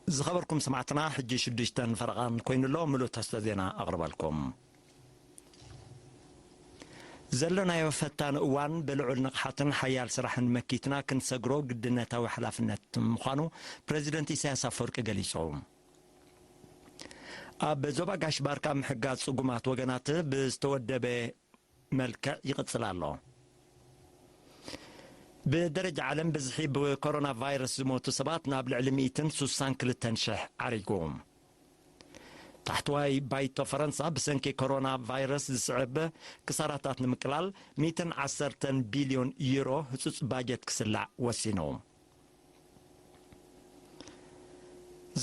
ዝኸበርኩም ሰማዕትና፣ ሕጂ ሽዱሽተን ፈረቓን ኮይኑ ኣሎ። ምሉእ ትሕዝቶ ዜና ኣቕርበልኩም። ዘሎናዮ ፈታኒ እዋን ብልዑል ንቕሓትን ሓያል ስራሕን መኪትና ክንሰግሮ ግድነታዊ ሓላፍነት ምዃኑ ፕረዚደንት ኢሳያስ ኣፈወርቂ ገሊጹ። ኣብ ዞባ ጋሽ ባርካ ምሕጋዝ ጽጉማት ወገናት ብዝተወደበ መልክዕ ይቕጽል ኣሎ። ብደረጃ ዓለም ብዝሒ ብኮሮና ቫይረስ ዝሞቱ ሰባት ናብ ልዕሊ ሚእትን ሱሳን ክልተን ሽሕ ዓሪጉ። ታሕተዋይ ባይቶ ፈረንሳ ብሰንኪ ኮሮና ቫይረስ ዝስዕብ ክሳራታት ንምቅላል ሚእትን ዓሰርተን ቢልዮን ዩሮ ህጹጽ ባጀት ክስላዕ ወሲኑ።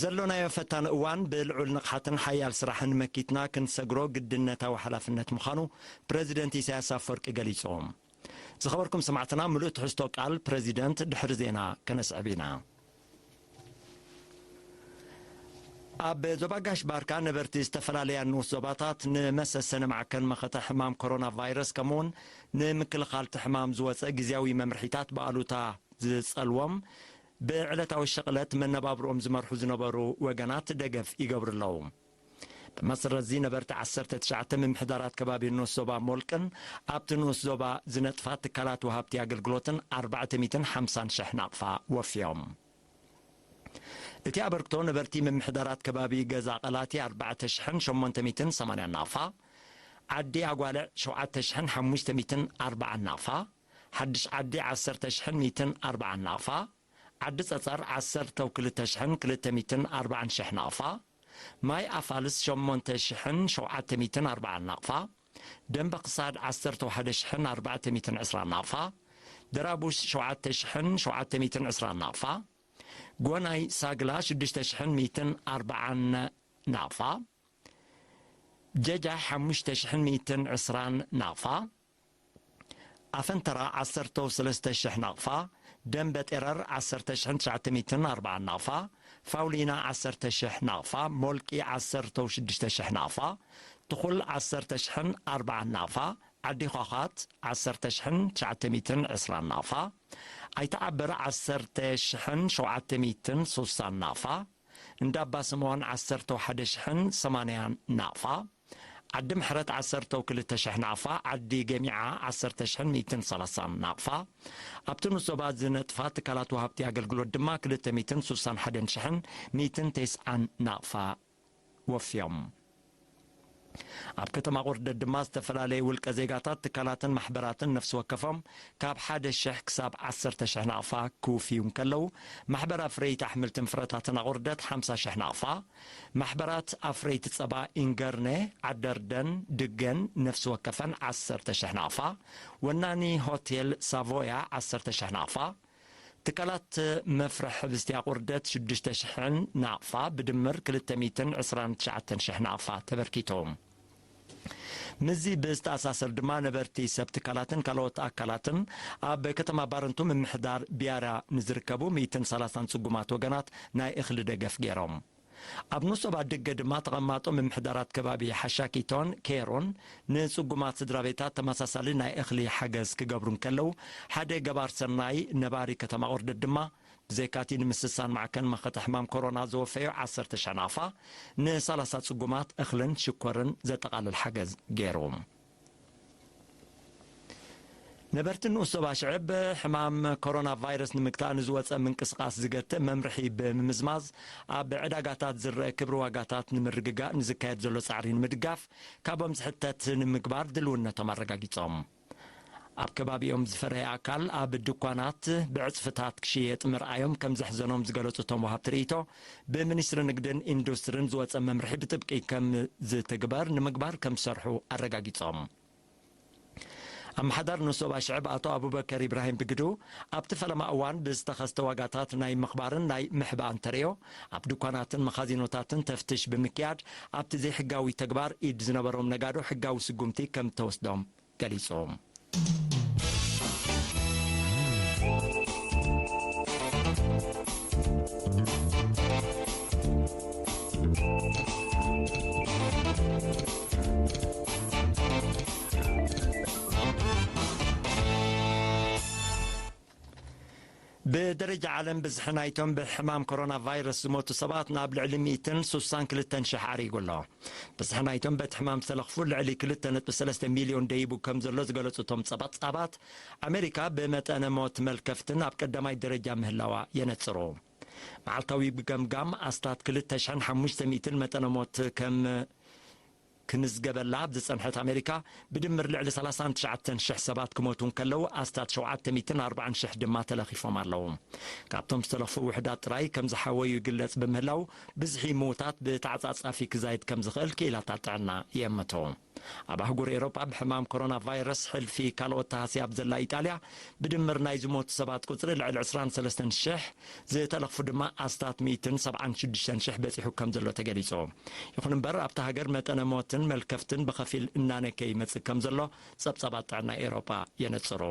ዘሎናዮ ፈታኒ እዋን ብልዑል ንቕሓትን ሓያል ስራሕን መኪትና ክንሰግሮ ግድነታዊ ሓላፍነት ምዃኑ ፕረዚደንት ኢሳያስ ኣፈወርቂ ገሊጹ። ዝኸበርኩም ሰማዕትና፣ ምሉእ ትሕዝቶ ቃል ፕረዚደንት ድሕሪ ዜና ከነስዕብ ኢና። ኣብ ዞባ ጋሽ ባርካ ነበርቲ ዝተፈላለያ ንኡስ ዞባታት ንመሰሰኒ ማዕከን መኸተ ሕማም ኮሮና ቫይረስ ከምኡውን ንምክልኻል እቲ ሕማም ዝወፀ ግዝያዊ መምርሒታት ብኣሉታ ዝጸልዎም ብዕለታዊ ሸቕለት መነባብርኦም ዝመርሑ ዝነበሩ ወገናት ደገፍ ይገብሩ ኣለዉ። ብመሰረት እዚ ነበርቲ ዓሰርተ ትሽዓተ ምምሕዳራት ከባቢ ንኡስ ዞባ ሞልቅን ኣብቲ ንኡስ ዞባ ዝነጥፋ ትካላት ወሃብቲ ኣገልግሎትን ኣርባዕተ ሚእትን ሓምሳን ሽሕ ናቕፋ ወፍዮም። እቲ ኣበርክቶ ነበርቲ ምምሕዳራት ከባቢ ገዛ ቀላቲ ኣርባዕተ ሽሕን ሸሞንተ ሚእትን ሰማንያን ናቕፋ፣ ዓዲ ኣጓልዕ ሸውዓተ ሽሕን ሓሙሽተ ሚእትን ኣርባዓን ናቕፋ፣ ሓድሽ ዓዲ ዓሰርተ ሽሕን ሚእትን ኣርባዓን ናቕፋ፣ ዓዲ ጸጸር ዓሰርተ ክልተ ሽሕን ክልተ ሚእትን ኣርባዓን ሽሕ ናቕፋ፣ ማይ ኣፋልስ ሸሞንተ ሽሕን ሸውዓተ ሚእትን ኣርባዓን ናቕፋ፣ ደንበ ክሳድ ዓሰርተ ሓደ ሽሕን ኣርባዕተ ሚእትን ዕስራን ናቕፋ፣ ደራቡሽ ሸውዓተ ሽሕን ሸውዓተ ሚእትን ዕስራን ናቕፋ፣ ጎናይ ሳግላ ሽዱሽተ ሽሕን ሚእትን ኣርባዓን ናቕፋ፣ ጀጃ ሓሙሽተ ሽሕን ሚእትን ዕስራን ናቕፋ፣ ኣፈንተራ ዓሰርተ ሰለስተ ሽሕ ናቕፋ፣ ደንበ ጤረር ዓሰርተ ሽሕን ትሽዓተ ሚእትን ኣርባዓን ናቕፋ፣ ፋውሊና ዓሰርተ ሽሕ ናቕፋ፣ ሞልቂ ዓሰርተ ሽዱሽተ ሽሕ ናቕፋ፣ ትኹል ዓሰርተ ሽሕን ኣርባዓን ናቕፋ፣ ዓዲ ዃዃት ዓሰርተ ሽሕን ትሽዓተ ሚእትን ዕስራን ናቕፋ፣ ኣይተዓበር ዓሰርተ ሽሕን ሸውዓተ ሚእትን ሱሳን ናቕፋ፣ እንዳባ ስምኦን ዓሰርተ ሓደ ሽሕን ሰማንያን ናቕፋ፣ ዓዲ ምሕረት ዓሰርተ ክልተ ሽሕ ናቕፋ፣ ዓዲ ገሚዓ ዓሰርተ ሽሕን ሚእትን ሰላሳን ናቕፋ፣ ኣብቲ ንኡስ ዞባ ዝነጥፋ ትካላት ወሃብቲ ኣገልግሎት ድማ ክልተ ሚእትን ሱሳን ሓደን ሽሕን ሚእትን ተስዓን ናቕፋ ወፍዮም። ኣብ ከተማ ቁርደት ድማ ዝተፈላለዩ ውልቀ ዜጋታት፣ ትካላትን ማሕበራትን ነፍሲ ወከፎም ካብ ሓደ ሽሕ ክሳብ ዓሰርተ ሽሕ ናቕፋ ክውፍዩ እንከለዉ፣ ማሕበር ኣፍረይቲ ኣሕምልትን ፍረታትን ኣቑርደት ሓምሳ ሽሕ ናቕፋ፣ ማሕበራት ኣፍረይቲ ጸባ ኢንገርነ፣ ዓደርደን፣ ድገን ነፍሲ ወከፈን ዓሰርተ ሽሕ ናቕፋ፣ ወናኒ ሆቴል ሳቮያ ዓሰርተ ሽሕ ናቕፋ፣ ትካላት መፍርሒ ሕብስቲ ኣቑርደት ሽዱሽተ ሽሕን ናቕፋ፣ ብድምር ክልተ ሚእትን ዕስራን ትሽዓተን ሽሕ ናቕፋ ተበርኪቱ። ምስዚ ብዝተኣሳሰር ድማ ነበርቲ ሰብ ትካላትን ካልኦት ኣካላትን ኣብ ከተማ ባረንቱ ምምሕዳር ቢያራ ንዝርከቡ ሚእትን ሰላሳን ጽጉማት ወገናት ናይ እኽሊ ደገፍ ገይሮም። ኣብ ንኡስ ዞባ ድገ ድማ ተቐማጦ ምምሕዳራት ከባቢ ሓሻኪቶን ኬሮን ንጽጉማት ስድራ ቤታት ተመሳሳሊ ናይ እኽሊ ሓገዝ ክገብሩ እንከለዉ፣ ሓደ ገባር ሰናይ ነባሪ ከተማ ቁርደት ድማ ብዘይካቲ ንምስሳን ማዕከን መኸተ ሕማም ኮሮና ዘወፈዮ ዓሰርተ ሽሕ ናቕፋ፣ ንሰላሳ ጽጉማት እኽልን ሽኮርን ዘጠቓልል ሓገዝ ገይሩ። ነበርቲ ንኡስ ዞባ ሽዕብ ሕማም ኮሮና ቫይረስ ንምግታእ ንዝወፀ ምንቅስቓስ ዝገትእ መምርሒ ብምምዝማዝ፣ ኣብ ዕዳጋታት ዝረአ ክብሪ ዋጋታት ንምርግጋእ ንዝካየድ ዘሎ ጻዕሪ ንምድጋፍ፣ ካቦም ዝሕተት ንምግባር ድልውነቶም ኣረጋጊጾም። ኣብ ከባቢኦም ዝፈረየ ኣካል ኣብ ድኳናት ብዕጽፍታት ክሽየጥ ምርኣዮም ከም ዘሕዘኖም ዝገለጹ እቶም ወሃብቲ ርእይቶ፣ ብሚኒስትሪ ንግድን ኢንዱስትሪን ዝወጸ መምርሒ ብጥብቂ ከም ዝትግበር ንምግባር ከም ዝሰርሑ ኣረጋጊጾም። ኣመሓዳሪ ንኡስ ዞባ ሽዕብ ኣቶ ኣቡበከር ኢብራሂም ብግዱ፣ ኣብቲ ፈለማ እዋን ብዝተኸስተ ዋጋታት ናይ ምኽባርን ናይ ምሕባእን ተርእዮ፣ ኣብ ድኳናትን መኻዚኖታትን ተፍትሽ ብምክያድ፣ ኣብቲ ዘይሕጋዊ ተግባር ኢድ ዝነበሮም ነጋዶ ሕጋዊ ስጉምቲ ከም ተወስዶም ገሊጹ። ብደረጃ ዓለም ብዝሒ ናይቶም ብሕማም ኮሮና ቫይረስ ዝሞቱ ሰባት ናብ ልዕሊ ሚእትን ሱሳን ክልተን ሽሕ ዓሪጉ ኣሎ። ብዝሒ ናይቶም በቲ ሕማም ዝተለኽፉ ልዕሊ ክልተ ነጥቢ ሰለስተ ሚልዮን ደይቡ ከም ዘሎ ዝገለጹ እቶም ጸባጻባት፣ ኣሜሪካ ብመጠነ ሞት መልከፍትን ኣብ ቀዳማይ ደረጃ ምህላዋ የነጽሩ። መዓልታዊ ብገምጋም ኣስታት ክልተ ሽሕን ሓሙሽተ ሚእትን መጠነ ሞት ከም ክምዝገበላ ኣብ ዝጸንሐት ኣሜሪካ፣ ብድምር ልዕሊ ሰላሳን ትሽዓተን ሽሕ ሰባት ክሞቱ እንከለዉ፣ ኣስታት ሸውዓተ ሚእትን ኣርባዓን ሽሕ ድማ ተለኺፎም ኣለዉ። ካብቶም ዝተለኽፉ ውሕዳት ጥራይ ከም ዝሓወዩ ይግለጽ ብምህላው፣ ብዝሒ ምዉታት ብተዓጻጻፊ ክዛይድ ከም ዝኽእል ክኢላታት ጥዕና ይእምቱ። ኣብ ኣህጉር ኤውሮጳ ብሕማም ኮሮና ቫይረስ ሕልፊ ካልኦት ተሃስያ ኣብ ዘላ ኢጣልያ፣ ብድምር ናይ ዝሞቱ ሰባት ቁጽሪ ልዕሊ ዕስራን ሰለስተን ሽሕ፣ ዝተለኽፉ ድማ ኣስታት ሚእትን ሰብዓን ሽዱሽተን ሽሕ በጺሑ ከም ዘሎ ተገሊጹ። ይኹን እምበር፣ ኣብታ ሃገር መጠነ ሞትን መልከፍትን ብኸፊል እናነከ ይመጽእ ከም ዘሎ ጸብጻባት ጥዕና ኤውሮጳ የነጽሩ።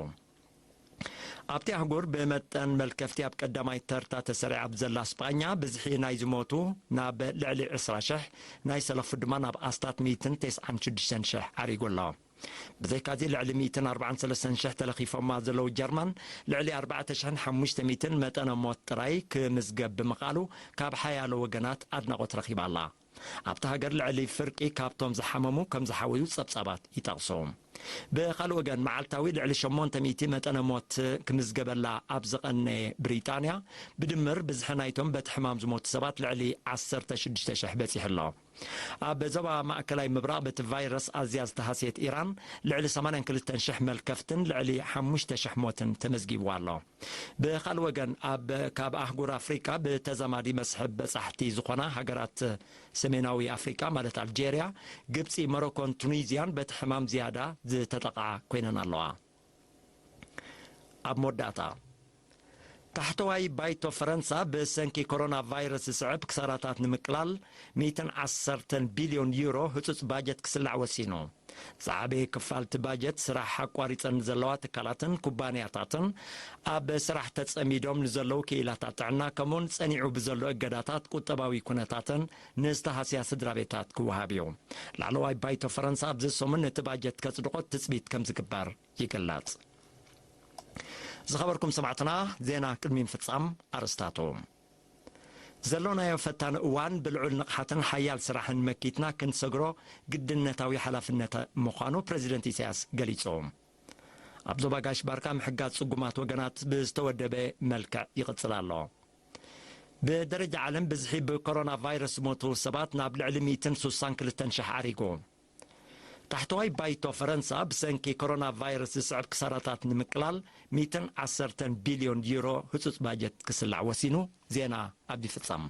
ኣብቲ ኣህጉር ብመጠን መልከፍቲ ኣብ ቀዳማይ ተርታ ተሰሪዓ ኣብ ዘላ ስጳኛ፣ ብዝሒ ናይ ዝሞቱ ናብ ልዕሊ ዕስራ ሽሕ፣ ናይ ዝተለኽፉ ድማ ናብ ኣስታት ሚእትን ተስዓን ሽዱሽተን ሽሕ ዓሪጉ ኣሎ። ብዘይካዚ፣ ልዕሊ ሚእትን ኣርባዓን ሰለስተን ሽሕ ተለኺፎማ ዘለዉ ጀርመን፣ ልዕሊ ኣርባዕተ ሽሕን ሓሙሽተ ሚእትን መጠነ ሞት ጥራይ ክምዝገብ ብምኽኣሉ፣ ካብ ሓያሎ ወገናት ኣድናቖት ረኺባ ኣላ። ኣብታ ሃገር ልዕሊ ፍርቂ ካብቶም ዝሓመሙ ከም ዝሓወዩ ጸብጻባት ይጠቕሱ። ብኻልእ ወገን፣ መዓልታዊ ልዕሊ ሸሞንተ ሚእቲ መጠነ ሞት ክምዝገበላ ኣብ ዝቐነየ ብሪጣንያ፣ ብድምር ብዝሒ ናይቶም በቲ ሕማም ዝሞቱ ሰባት ልዕሊ ዓሰርተ ሽዱሽተ ሽሕ በጺሑ ኣሎ። ኣብ ዞባ ማእከላይ ምብራቕ በቲ ቫይረስ ኣዝያ ዝተሃስየት ኢራን፣ ልዕሊ ሰማንያን ክልተን ሽሕ መልከፍትን ልዕሊ ሓሙሽተ ሽሕ ሞትን ተመዝጊብዋ ኣሎ። ብኻልእ ወገን፣ ኣብ፣ ካብ ኣህጉር ኣፍሪቃ ብተዛማዲ መስሕብ በጻሕቲ ዝኾና ሃገራት ሰሜናዊ ኣፍሪቃ፣ ማለት ኣልጄርያ፣ ግብጺ፣ ሞሮኮን ቱኒዝያን በቲ ሕማም ዝያዳ ዝተጠቕዓ ኮይነን ኣለዋ። ኣብ መወዳእታ፣ ታሕተዋይ ባይቶ ፈረንሳ ብሰንኪ ኮሮና ቫይረስ ዝስዕብ ክሳራታት ንምቅላል ሚእትን ዓሰርተን ቢልዮን ዩሮ ህጹጽ ባጀት ክስላዕ ወሲኑ። ዝዓበየ ክፋል እቲ ባጀት ስራሕ ኣቋሪጸን ዘለዋ ትካላትን ኩባንያታትን፣ ኣብ ስራሕ ተጸሚዶም ንዘለዉ ክኢላታት ጥዕና፣ ከምኡውን ጸኒዑ ብዘሎ እገዳታት ቁጠባዊ ኩነታትን ንዝተሃስያ ስድራ ቤታት ክወሃብ እዩ። ላዕለዋይ ባይቶ ፈረንሳ ኣብዚ ሰሙን ነቲ ባጀት ከጽድቖ ትጽቢት ከም ዝግበር ይግለጽ። ዝኸበርኩም ሰማዕትና፣ ዜና ቅድሚ ምፍጻም ኣርእስታቱ። ዘሎናዮ ፈታኒ እዋን ብልዑል ንቕሓትን ሓያል ስራሕን መኪትና ክንሰግሮ ግድነታዊ ሓላፍነት ምዃኑ ፕረዚደንት ኢሳያስ ገሊጹ። ኣብ ዞባ ጋሽ ባርካ ምሕጋዝ ጽጉማት ወገናት ብዝተወደበ መልክዕ ይቕጽል ኣሎ። ብደረጃ ዓለም ብዝሒ ብኮሮና ቫይረስ ዝሞቱ ሰባት ናብ ልዕሊ ሚእትን ሱሳን ክልተን ሽሕ ዓሪጉ። ታሕተዋይ ባይቶ ፈረንሳ ብሰንኪ ኮሮና ቫይረስ ዝስዕብ ክሳራታት ንምቅላል ሚእትን ዓሰርተን ቢልዮን ዩሮ ህጹጽ ባጀት ክስላዕ ወሲኑ። ዜና ኣብ ይፍጸም።